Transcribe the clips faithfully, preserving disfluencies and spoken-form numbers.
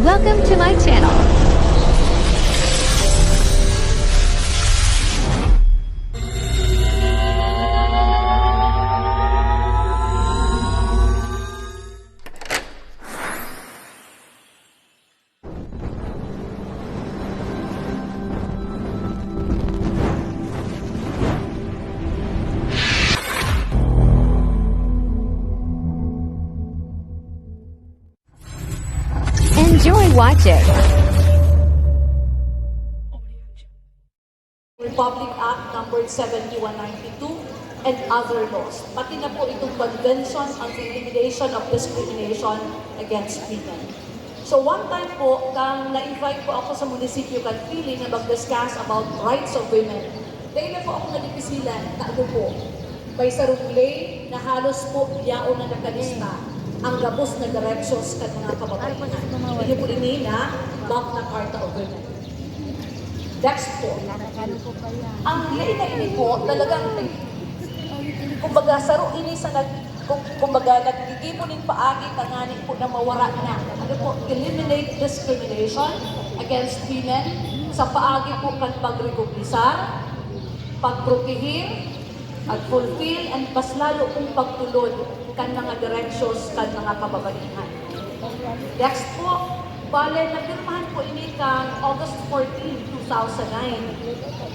Welcome to my channel. Enjoy watching. Republic Act number seventy-one ninety-two and other laws, pati na po itong Convention on the Elimination of Discrimination Against Women. So, one time po, kang na-invite po ako sa munisipyo kan Pili na mag-discuss about rights of women. Dahil na po ako nag-ipisilan, tago po. May sarong ley na halos po yaon na nakalista ang gabos na derechos kan mga kababaihan. Iyo po ini na Magna Carta of Women. Next po. Ang ley na ini po, talagang, kumbaga, saro ini sa nag-, kum-, kumbaga, naggigibo nin paagi tanganing po na mawara na. Ano po, eliminate discrimination against women sa paagi po kan pagrekognizar, pagproteher, pag-fulfill, and mas lalo pong pagtulod kan mga derechos kan mga kababaihan. Next po, bale, napirmahan po ini kan August fourteen, two thousand nine.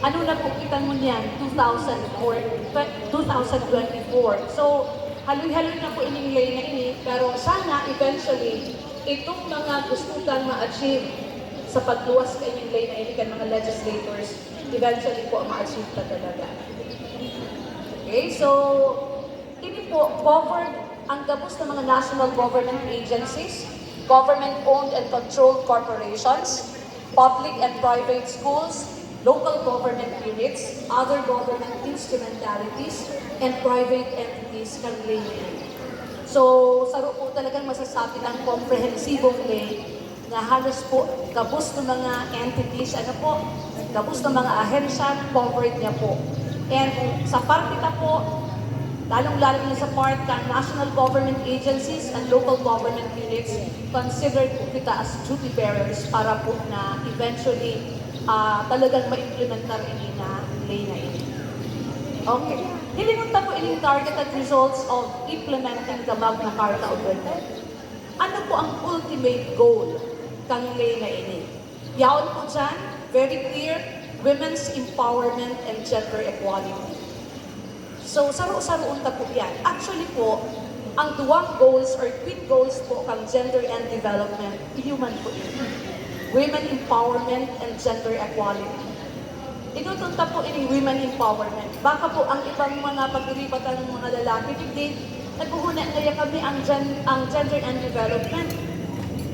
Ano na po kita ngunyan, two thousand four, tw-, two thousand twenty-four. So, haloy-haloy na po ining ley na ini, pero sana eventually, itong mga gusto tang ma-achieve sa pagluwas kaining ley na ini kan mga legislators, eventually po, ma-achieve ta talaga. Okay, so, ini po, covered ang gabos na mga national government agencies, government-owned and controlled corporations, public and private schools, local government units, other government instrumentalities, and private entities kan ley na ini. So, saro po talagang masasabi ng komprehensibong ley na halos po gabos na mga entities, ano po, gabos na mga ahensya, covered niya po. And sa parte ta po, lalong-lalo na sa part ng national government agencies and local government units, considered po kita as duty bearers para po na eventually, ah, talagang ma-implementar ini na ley na ini. Okay. Hilingon ta po ining targeted results of implementing the Magna Carta of Women. Ano po ang ultimate goal kan ley na ini? Yaon po dyan, very clear, women's empowerment and gender equality. So, saro-saroon ta po yan. Actually po, ang duwang goals or twin goals po kan gender and development, iyo man po ini. Women empowerment and gender equality. Inutol ta po ining women empowerment. Baka po ang ibang mga pagiriba tang mga lalaki, digdi, naghuhuna na yan kami ang gen-, ang gender and development.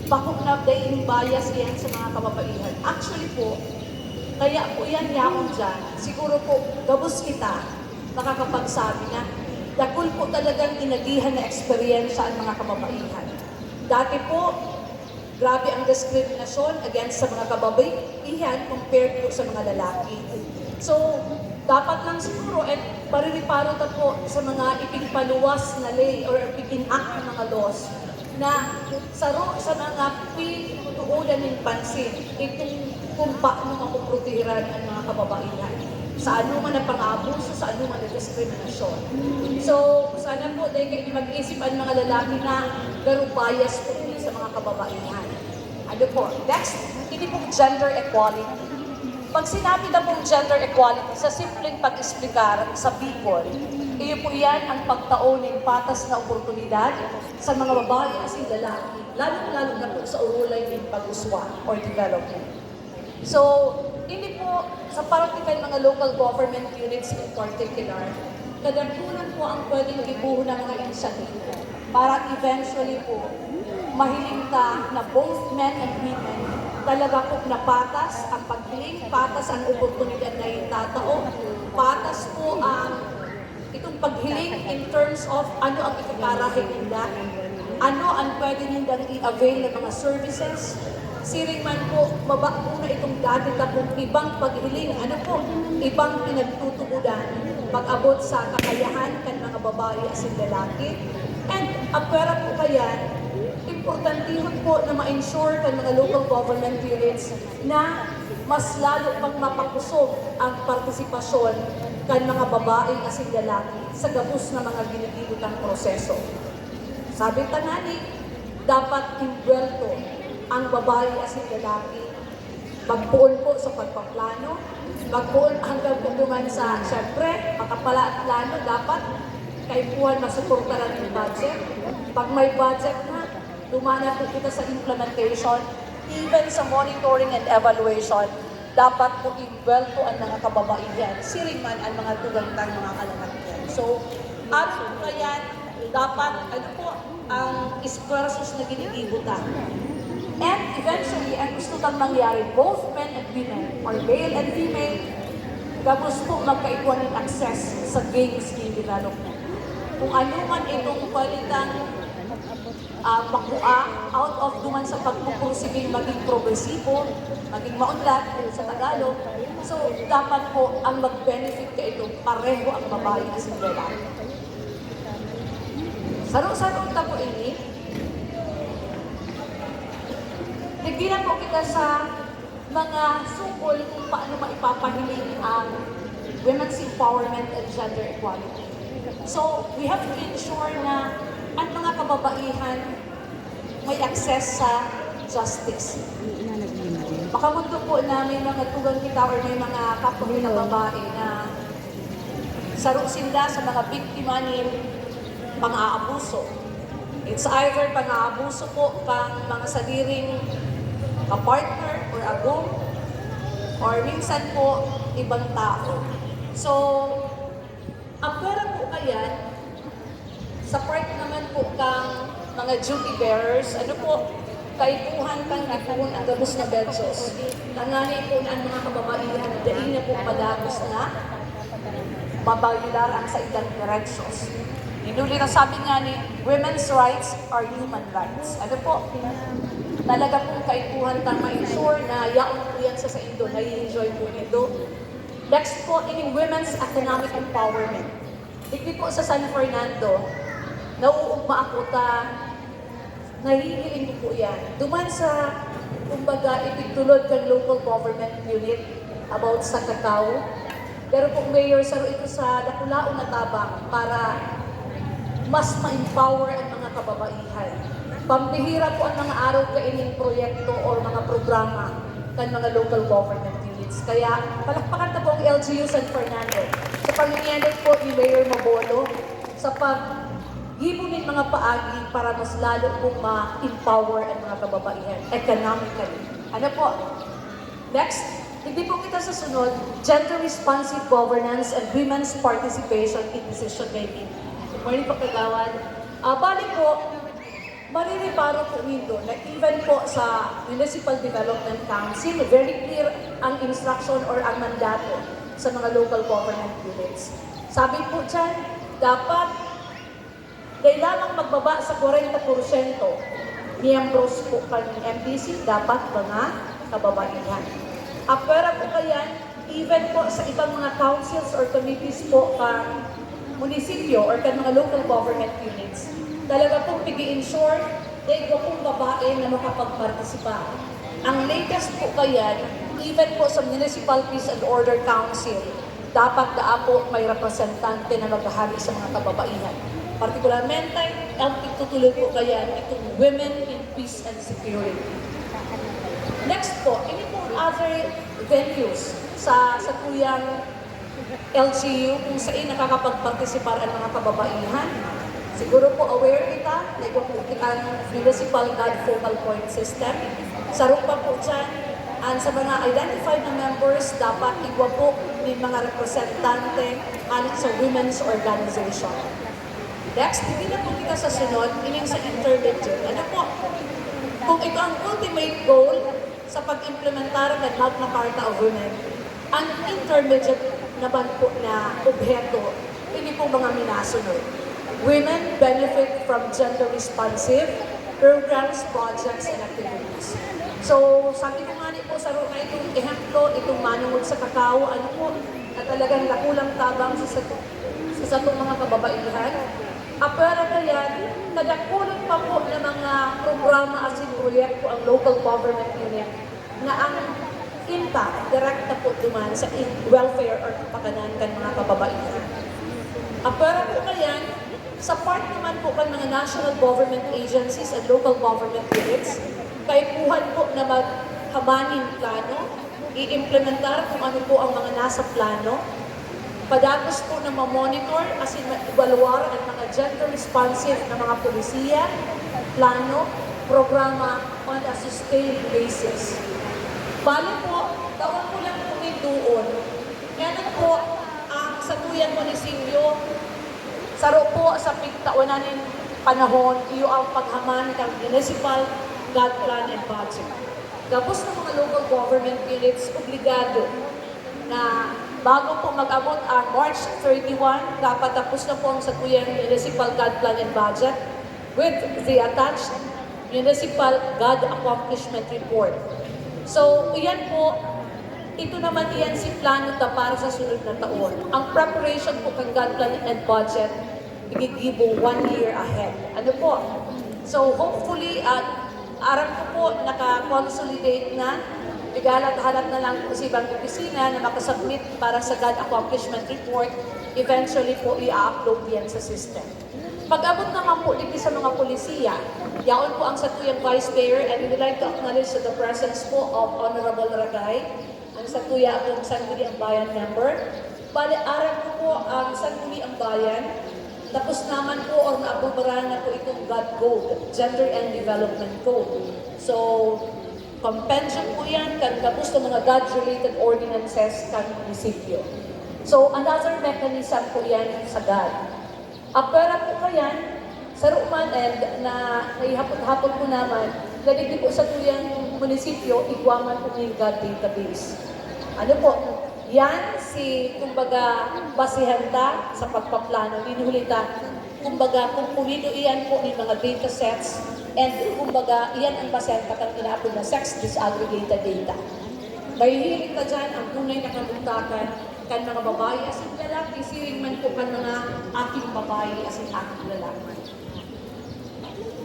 Bako na dai bias yan sa mga kababaihan. Actually po, kaya po yan yaon dyan. Siguro po, gabos kita makakapagsabi na dakul po talagang inagihan na eksperyensya ang mga kababaihan. Dati po, grabe ang diskriminasyon against sa mga kababaihan compared po sa mga lalaki. So, dapat lang siguro, eh, paririparo ta po sa mga ipigpaluwas na ley or ipig-enact na mga laws na saro sa mga pigtuunan nin pansin itong kung paano mapoprotehiran ang mga kababaihan sa anoman na pang-aabuso, sa anoman na diskriminasyon. So, sana po, dai kaini mag-isip an mga lalaki na garo bias po ini sa mga kababaihan. Ano po? Next, ini pong gender equality. Pag sinabi na pong gender equality, sa simpleng pag-explicar sa Bicol, iyo po yan ang pagtao nin patas na oportunidad sa mga babae asin lalaki, lalong-lalo na po sa urulay nin pag-uswag or development. So, ini po, sa parte kan mga local government units in particular, kadakulan po ang pwedeng gibohon na mga inisyatibo para eventually po, mahiling ta na both men and women talaga po na patas ang paghiling, patas ang oportunidad na itatao, patas po ang itong paghiling in terms of ano ang ikakarahay ninda, ano ang pwede nindang i-avail na mga services. Siring man po, mabako na itong dati tapong ibang paghiling, ano po, ibang pinagtutubodan pag-abot sa kakayahan kan mga babae asin lalaki. And apwera po kayan, Importantihon po na ma-ensure kan mga local government units na mas lalo pang mapakusog ang partisipasyon kan mga babae asin lalaki sa gabos na mga ginigibutang proseso. Sabi ta ngani, dapat imbuwelto ang babae asin lalaki. Magpoon po sa pagpaplano, magpoon hanggang po duman sa, siyempre, makapala ang plano, dapat kaipuhan masuportaran yung budget. Pag may budget na, duman na po kita sa implementation, even sa monitoring and evaluation, dapat po imbuwelto ang mga kababaihan, siring man ang mga tugang tang mga kalalakyan. So, aron po kayan, dapat, ano po, ang esfuerzos na ginigibo ta. And eventually, ang gusto tang mangyari, both men and women, or male and female, gabos po magkaigwa nin access sa games in development. Kung ano man itong pwede tang ah, makua out of duman sa pagpupursige maging progresibo, maging maunlad sa Tagalog. So, dapat po ang mag-benefit kaito, pareho ang babae asin lalaki. Saro-saro ta po ini. Digdi na po kita sa mga sukol kung paano maipapahiling ang women's empowerment and gender equality. So, we have to ensure na ang mga kababaihan may access sa justice. Makamundo po na may mga tugang kita or may mga kapwa kita babae na saro sinda sa mga biktima nin pang-aabuso. It's either pang-aabuso po kang mga sadiring kapartner or agom, or minsan po ibang tao. So, ang pwera po kayan, sa part naman po kang mga duty bearers, ano po, kaipuhan kang ipuhon ang gabos na bersyon. Tangani po na ang mga kababaihan, dai na po padagos na mabayolar ang saindang derechos. Hinuli na sabi nga ni, women's rights are human rights. Ano po? Talaga pong kaipuhan tang ma-ensure na yaon po yan sa saindo, nai-enjoy po nito. Next po, ini women's economic empowerment. Digdi po sa San Fernando, nauugma ako ta nahihiling ko po yan. Duman sa, kumbaga, ipigtulod kan local government unit about sa cacao. Pero po, Mayor, saro ito sa dakulaon na tabang para mas ma-empower ang mga kababaihan. Pambihira po ang mga arog kaining proyekto or mga programa kan mga local government units. Kaya palakpakan ta po ang L G U San Fernando sa pangingiyandot po ni Mayor Mabolo sa paggibo nin mga paagi para mas lalo pong ma-empower ang mga kababaihan economically. Ano po? Next, hindi po kita sa sunod, gender responsive governance and women's participation in decision making. Good morning po, Kagawad. Ah, bali po, marireparo po nindo na even po sa Municipal Development Council, very clear ang instruction or ang mandato sa mga local government units. Sabi po dyan, dapat dai lamang magbaba sa kwarenta porsyento miyembros po kan M D C, dapat mga kababaihan. Apwera po kayan, even po sa ibang mga councils or committees po kan munisipyo or kan mga local government units, talaga pong pig-i-ensure na igwa pong babae na makapagpartisipa. Ang latest po kayan, even po sa Municipal Peace and Order Council, dapat daa po may representante na maghahari sa mga kababaihan. Partikularmente, ang pigtutulod po kayan itong Women in Peace and Security. Next po, ini pong other venues sa, sa tuyang L G U kung saan nakakapagpartisipar ang mga kababaihan. Siguro po aware kita na igwa po kitang Municipal God Focal Point System. Saro pa po dyan, ang sa mga identified na members, dapat igwa po nin mga representante hali sa women's organization. Next, hindi na po kita sa sunod, ining sa intermediate. Ano po? Kung ito ang ultimate goal sa pag-implementar ng Magna Carta of Women, ang intermediate naman po na obheto, ini po mga minasunod. Women benefit from gender-responsive programs, projects, and activities. So, sabi ko nga ni po, saro na itong ehemplo, itong manungod sa cacao, ano po, na talagang dakulang tabang sa, sa, sa satong mga kababaihan. Apwera kayan, kadakulon pa po na mga programa asin proyekto ang local government unit na ang impact direkta po duman sa in-, welfare or kapakanan kan mga kababaihan. Apwera po kayan, sa part naman po kan mga national government agencies and local government units, kaipuhan po na maghabaning plano, i-implementar kung ano po ang mga nasa plano, padagos po na ma-monitor asin ma-evaluar ang mga gender-responsive na mga polisiya, plano, programa on a sustained basis. Bali po, taon ko lang po nindoon. Kaya po, ang satuyang munisipyo, saro po sa pigtaonan nin panahon, iyo ang paghaman kan municipal God Plan and Budget. Gabos na mga local government units, obligado na bago po mag-abot ang March thirty-one, dapat tapos na po ang satuyang Municipal God Plan and Budget with the attached Municipal God Accomplishment Report. So, iyan po, ito naman iyan si plano ta para sa sunod na taon. Ang preparation po kan God Plan and Budget, igigibo one year ahead. Ano po? So, hopefully, at aram ko po, naka-consolidate na. Naghahalat-halat na lang po sa ibang opisina na makasubmit para sa God Accomplishment Report. Eventually po, i-upload yan sa system. Pag-abot naman po dito sa mga polisiya, yaon po ang satuyang Vice Mayor, and we would like to acknowledge the presence po of Honorable Ragay, ang satuya pong Sangguniang Bayan member. Bale, aram ko po ang Sangguniang Bayan, tapos naman po or naaprobaran na po itong God Code, Gender and Development Code. So, compendium po yan kan gabos na mga God-related ordinances kan munisipyo. So, another mechanism po yan sa God. Apwera po kayan, saro man and na naihapot-hapot po naman, na digdi po satuyang munisipyo, igwa man po nin God database. Ano po, yan si, kumbaga, basehan ta sa pagpaplano, nin huli ta, kumbaga, kumpulido iyan po nin mga data sets, and kumbaga, iyan ang basehan ta kan inaapod na sex disaggregated data. Mahihiling ta dyan ang tunay na kabugtakan kan mga babayi asin lalaki, siring man po kan mga aking babayi asin aking lalaki.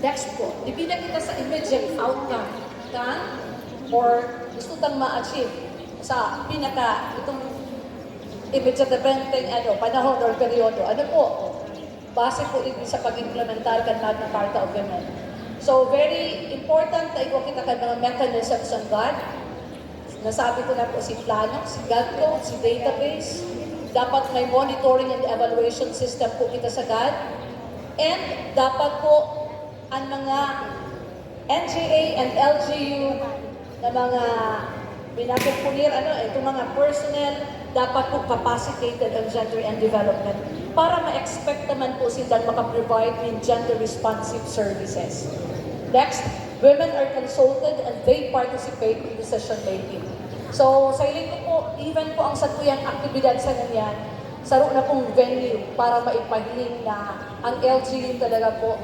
Next po, dibi na kita sa immediate outcome kan, or gusto tang ma-achieve sa pinaka, itong immediate event, ano, panahon or peryodo. Ano po? Base po digdi sa pag-implementar kan Magna Carta of Women. So, very important na igwa kita kan mga mechanisms on God. Nasabi ko na po si plano, si God Code, si database. Dapat may monitoring and evaluation system po kita sa God. And dapat po ang mga N G A and L G U na mga binakomponer, ano, itong mga personnel, dapat po capacitated ang gender and development para ma-expect naman po silang makaprovide ng gender responsive services. Next, women are consulted and they participate in decision making. So, sa hiling ko po, even po ang satuyang aktibidad sa ngunyan, saro na pong venue para maipahiling na ang L G U talaga po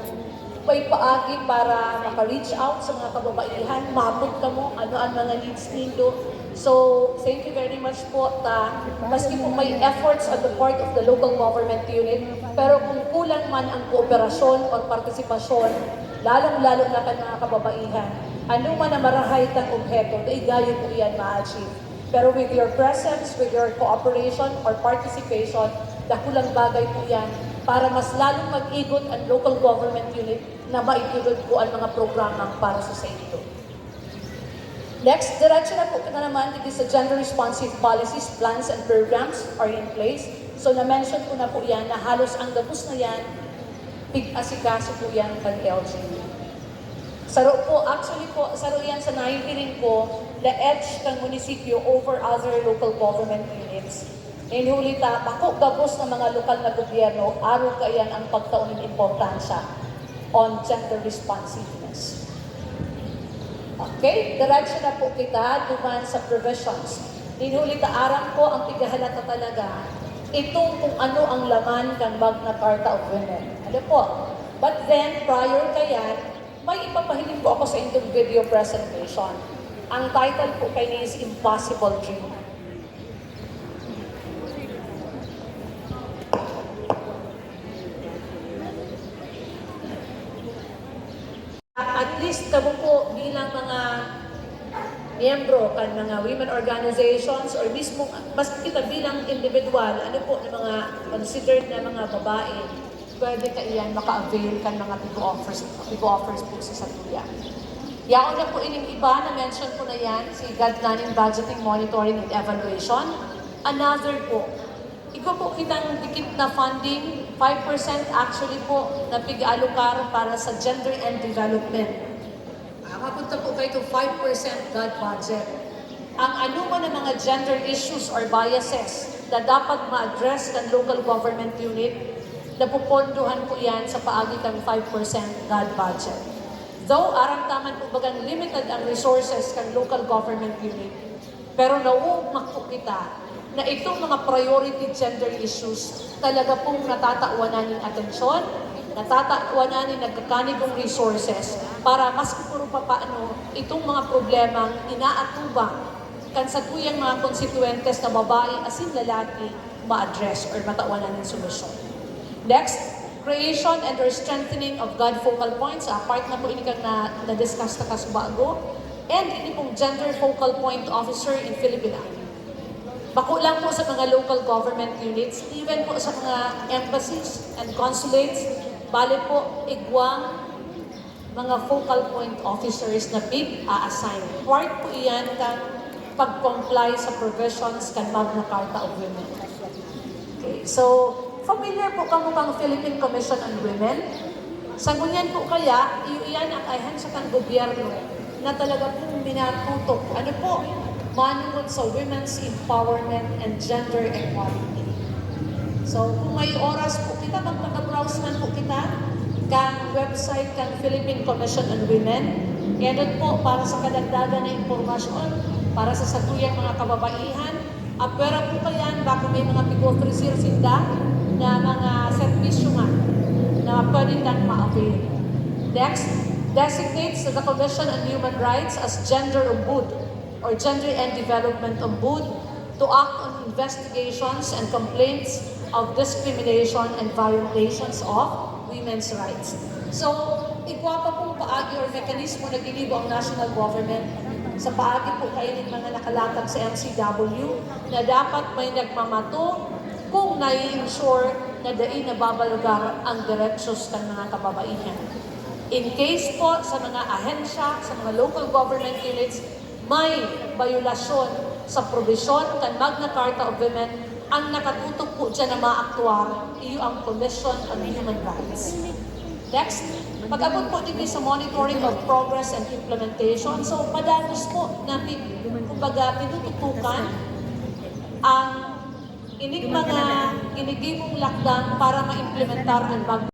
may paagi para maka-reach out sa mga kababaihan, maabot kamo, ano ang mga needs nindo. So, thank you very much po ta, maski po may efforts at the part of the local government unit, pero kung kulang man ang kooperasyon or partisipasyon, lalong-lalo na kan mga kababaihan, ano man ang marahay tang obheto, dai gayo po iyan ma-achieve. Pero with your presence, with your cooperation or participation, dakulang bagay po yan para mas lalong mag-igot ang local government unit na maitulod po ang mga programang para sa senior. Next, diretso na po na naman dito sa gender-responsive policies, plans, and programs are in place. So, na-mention ko na po yan na halos ang gabos na yan, pig-asikaso po yan kan L G U. Saro po, actually po, saro yan sa nahihiling ko, the edge kan munisipyo over other local government units. Hinuli ta, bako gabos na mga lokal na gobyerno, arog kaiyan ang pagtao nin importansya on gender responsiveness. Okay, diretso na po kita duman sa provisions. Hinuli ta, aram ko ang pigahalata talaga itong kung ano ang laman kan Magna Carta of Women. Ano po? But then, prior kaiyan, may ipapahiling po ako sa inyong video presentation. Ang title po kaini is Impossible Dream. miyembro kan mga women organizations or mismo mas kita bilang individual, ano po na mga considered na mga babae, pwede kaiyan maka-avail kan mga pigo offers, pigo offers po sa satuya. Yaon na po ining iba na mention ko na yan, si Gad Planning, Budgeting, Monitoring and Evaluation. Another po, igwa po kitang dikit na funding, five percent actually po na pig-alokar para sa gender and development. Ah, mapunta po kayo to five percent GAD budget. Ang anuman na mga gender issues or biases na dapat ma-address kan local government unit, napupondohan po yan sa paagi kan five percent GAD budget. Though aram ta man po bagang limited ang resources kan local government unit, pero nauugmak po kita na itong mga priority gender issues talaga pong natatawanan ng atensyon, natatawanan ng nagkakanigong resources para mas puro papaano itong mga problemang inaatubang kan satuyang mga konstituyentes na babae asin lalaki ma-address or matawanan ng solusyon. Next, creation and or strengthening of GAD focal points. Ah, part na po ini kang na, na-discuss na kasubago. And ini pong gender focal point officer in Philippine Army. Bako lang po sa mga local government units, even po sa mga embassies and consulates, bale po, igwang mga focal point officers na pig-a-assign. Part po iyan kan pag-comply sa provisions kan Magna Carta of Women. Okay, so, familiar po kamo kang Philippine Commission on Women? Sa ngunyan po kaya, iyo iyan ang ahensya kan gobyerno na talaga pong minatutok, ano po, manungod sa women's empowerment and gender equality. So, kung may oras po kita, magpaka-browse man po kita kan website kan Philippine Commission on Women. Edot po para sa kadagdagan na impormasyon para sa satuyang mga kababaihan. Apwera po kayan, baka may mga pig-ofrecer sinda na mga serbisyo man na pwede tang ma-avail. Next, designates the Commission on Human Rights as Gender Ombud or Gender and Development Ombud to act on investigations and complaints of discrimination and violations of women's rights. So, igwa pa pong paagi or mekanismo na ginibo ang national government sa paagi po kaini mga nakalatag sa M C W na dapat may nagmamato kung nai-ensure na dai nababalgar ang derechos kan mga kababaihan. In case po sa mga ahensya, sa mga local government units, may bayolasyon sa probisyon kan Magna Carta of Women, ang nakatutok po dyan na maaktuar, iyo ang Commission on Human Rights. Next, pag-abot po digdi sa monitoring of progress and implementation, so padagos po natin, kumbaga, tinututukan ang ining mga ginigibong lakdang para maimplementar ang Magna